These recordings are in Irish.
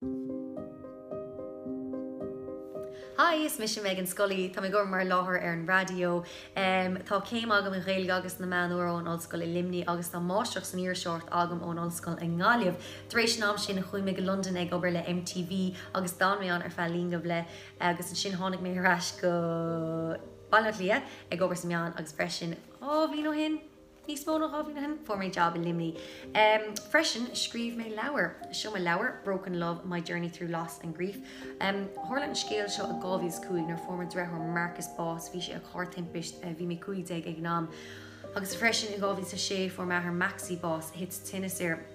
Hi, is mise Meghan Scully. Tá mé ag obair mar láithreoir ar an raidió. Tá céim agam i Ghaeilge agus na Meáin Úra ón Ollscoil i Luimnigh agus tá Máistreacht san Iriseoireacht agam ón Ollscoil i nGaillimh. Tar éis an am sin chuaigh mé go Londain ag obair le MTV agus d'fhan mé ann ar feadh bliain go leith agus ansin tháinig mé ar ais go Baile Átha Cliath ag obair sna meáin agus freisin 2 bhliain ó shin, Níos mó ná 2 bhliain ó shin, fuair mé jab i Luimnigh. Freisin, scríobh mé leabhar. Seo mo leabhar, Broken Love, My Journey Through Loss and Grief. Tharla an scéal seo i 2005 nuair a fuair mo dheartháir Marcus bás. Bhí sé i carr timpist, bhí mé 15 ag an am. Agus freisin i 2006 fuair m'athair Maxie bás, thit tinneas air.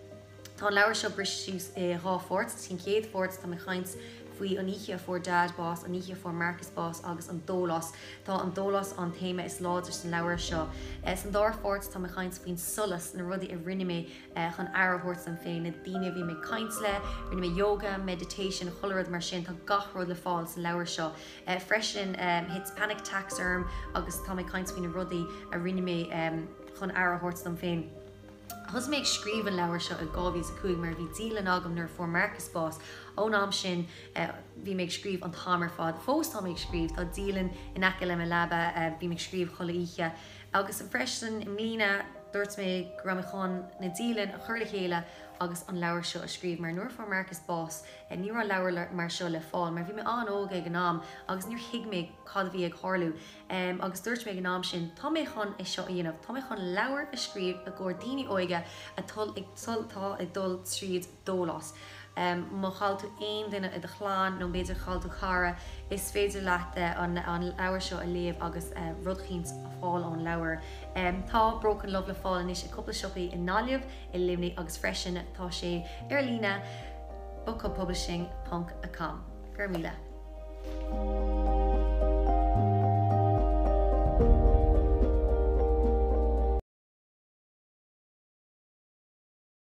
Tá an leabhar seo briste suas i 2 pháirt. San chéad pháirt tá mé ag caint faoi an oíche a fuair Dad bás, an oíche a fuair Marcus bás agus an dólás. Tá an dólás an téama is láidre san leabhar seo. San dara pháirt tá mé ag caint faoin solas, na rudaí a rinne mé chun aire a thabhairt dom féin, na daoine a bhí mé ag caint le, rinne mé yoga, meditation, chuile rud mar sin. Tá gach rud le fáil san leabhar seo. Freisin thit panic attacks orm agus tá mé ag caint faoi na rudaí a rinne mé chun aire a thabhairt dom féin. Thosaigh mé ag scríobh an leabhair seo i 2005 mar bhí dialann agam nuair a fuair Marcus bás. Ón am sin bhí mé ag scríobh an t-am ar fad. Fós tá mé ag scríobh, tá dialann in aice le mo leaba, bím ag scríobh chuile oíche. Agus freisin i mbliana dúirt mé go raibh mé chun na dialann a chur le chéile agus an leabhar seo a scríobh mar nuair a fuair Marcus bás ní raibh leabhar mar seo le fáil mar bhí mé an-óg ag an am agus níor thuig mé cad a bhí ag tharlú. Agus dúirt mé ag an am sin, tá mé chun é seo a dhéanamh, tá mé chun leabhar a scríobh i gcomhair daoine óige atá ag dul tríd dólás. Má chaill tú aon duine i do chlann nó b'fhéidir chaill tú cara, is féidir leat an leabhar seo a léamh agus rud eicínt a fáil ón leabhar. Tá Broken Love le fáil anois i cúpla siopaí i nGaillimh, i Luimnigh agus freisin tá sé ar líne bookhubpublishing.com. Go raibh míle.